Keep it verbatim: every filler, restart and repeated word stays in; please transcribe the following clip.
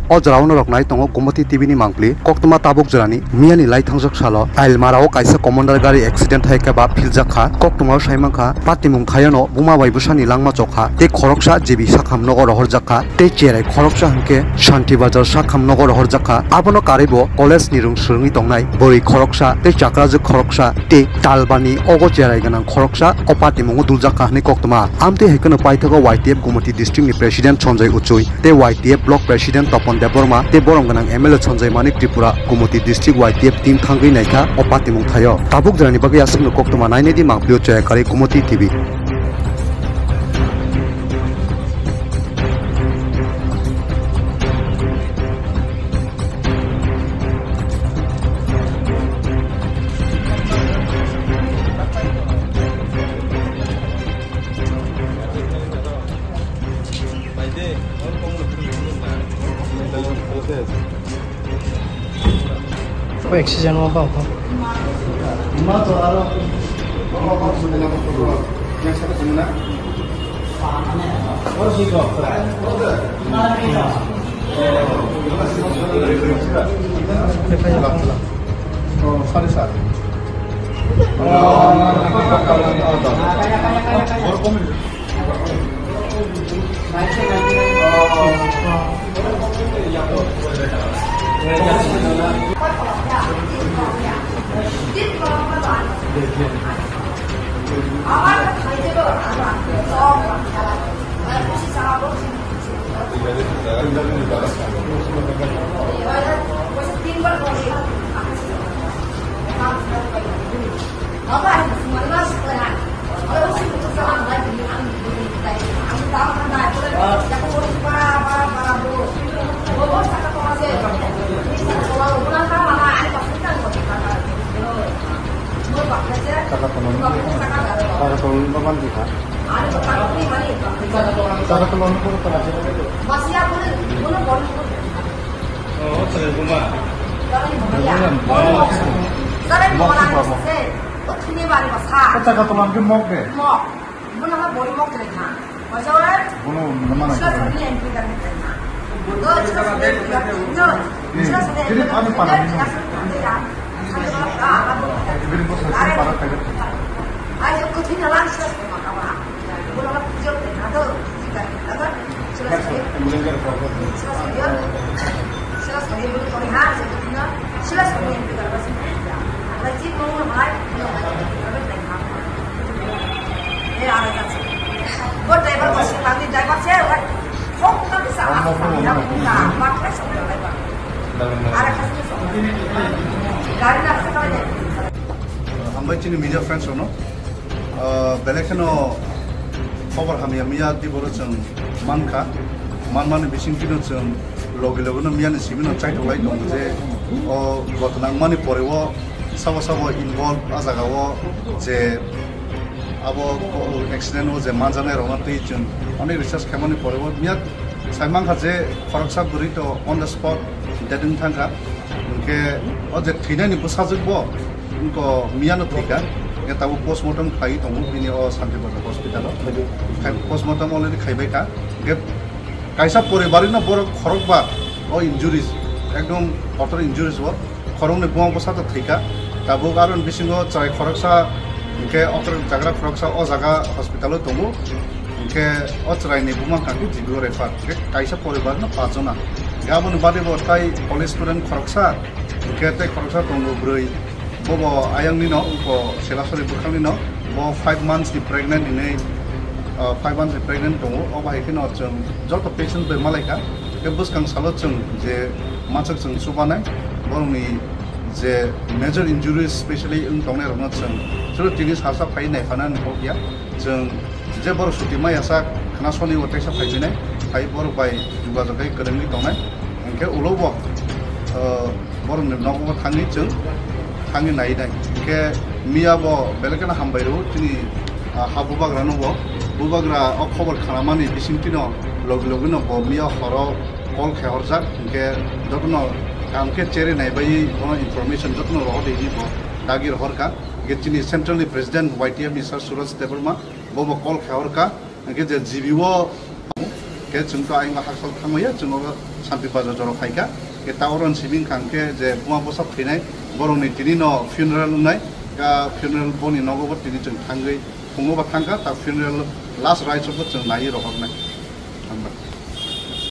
O jorao norok nai tongo Gumoti T V ni mangpli. Koktwma tabuk jorani miyani lai thangjak salo Ailmara o kaisa commander gari accident hai khe ba philjak kha. Koktwma o sai mankha, patimung thaio no buma bai bwsani langma chok kha. Tei khoroksa G B sakham nogo rohorjak kha. Tei cherai khoroksa hwnkhe Shanti Bazar sakham nogo rohorjak kha. Abono karwi bo college ni rwng swrwngwi tongnai bwrwi khoroksa tei chakrajwk khoroksa tei talbani ogo cherai gwnang khoroksa o patimungo duljak kha hwnwi koktwma. Amtwi hai kheno paithago Y T F Gumoti district ni president Sanjay Uchui tei Y T F block president Topon Debbarma tei borom gwnang M L A Sanjay Manik Tripura Gumoti district Y T F team thangwi naikha o patimung thaio. Tabuk jorani bagwi aswkno koktwma nainai di mangpli o Choya Kari Gumoti T V. Oxygen mo ba ko. Saka tolong, saka tolong baman di kha. Saka tolong pura tara. Saka tolong ke mok de. Bono mana khe. Jadi kami panami no. Jadi bos sesi para kaya. Hambai chini media friends rokno. Ah, belai kheno khobor hamya miya tiboro chwng mankha. Manmani bisingtwino chwng logi logino miyani simino chaithoklai tongo je o gotnangmani poreo sabo sabo involve a jagao je abo accident o je manjaknai rokno twi chwng onek research khaimani poreo miya sai mankha je khoroksa bwrwi to on the spot dead wng thangkha. Hinkhe o je thwinani bwsajwk bo wngkha miyano thwikha. Hinkhe tabuk postmortem khlaiwi tongo bini o Santi Bazar hospital o. Khai-, postmortem already khaibaikha. Hinkhe kaisa poribarino borok khorokba o injuries, ekdom kotor injuries bo. Khoroknwi buma bwsa to thwikha. Tabuk aroni bisingo chwrai khoroksa, hinkhe okra jagra khoroksa o jaga hospital o tongo. Hinkhe o chwraini buma wngkha khe G B o refer. Hinkhe kaisa poribarno pachjona. Hinkhe aboni bade bo tai college student khoroksa, hinkhe tei khoroksa tongo bwrwi. Bobo ayangni no, bo Selasari bwkhakni no. Bo five months ni pregnant hinwi, ah, five months ni pregnant tongo. Obo hai kheno chwng joto patient bai malaikha. Tei bwskang salo chwng je machwk chwng chubanai, borokni je major injuries specially wng tongnai rokno chwng chwlo tini salsa phai nai phana ni hokya. Chwng je borok suti maya sak khna soni o teisa phai jinai, phai borok bai jogajog khai kwrwngwi tongnai. Hinkhe ulo bo, ah, borokni nogo thangwi chwng thangwi nai nai. Hinkhe miya bo belai kheno hambai rwo chini, ah, ha bubagra no bo. Bubagra o khobor khnamani bisingtwi no logi logi no bo miya horo call khe horjak. Hinkhe jotono kaham khe chere nai bai bono information jotono rohor di bo dagi rohor kha. Hinkhe chini central ni president Y T F ni sir Suraj Debbarma bo bo call khe hor kha. Hinkhe je G B o, Chwng to ayang hakchal thangmaya, chwng obo Santi Bazar jora phaikha. Ke ta oro simi wngkha hwnkhe je buma bwsa thwinai borokni tini no funeral wngnai, ka funeral boni nogo bo tini chwng thangwi phungo bo thangkha, ta funeral last rites bo chwng naiwi rohornai. Hambai.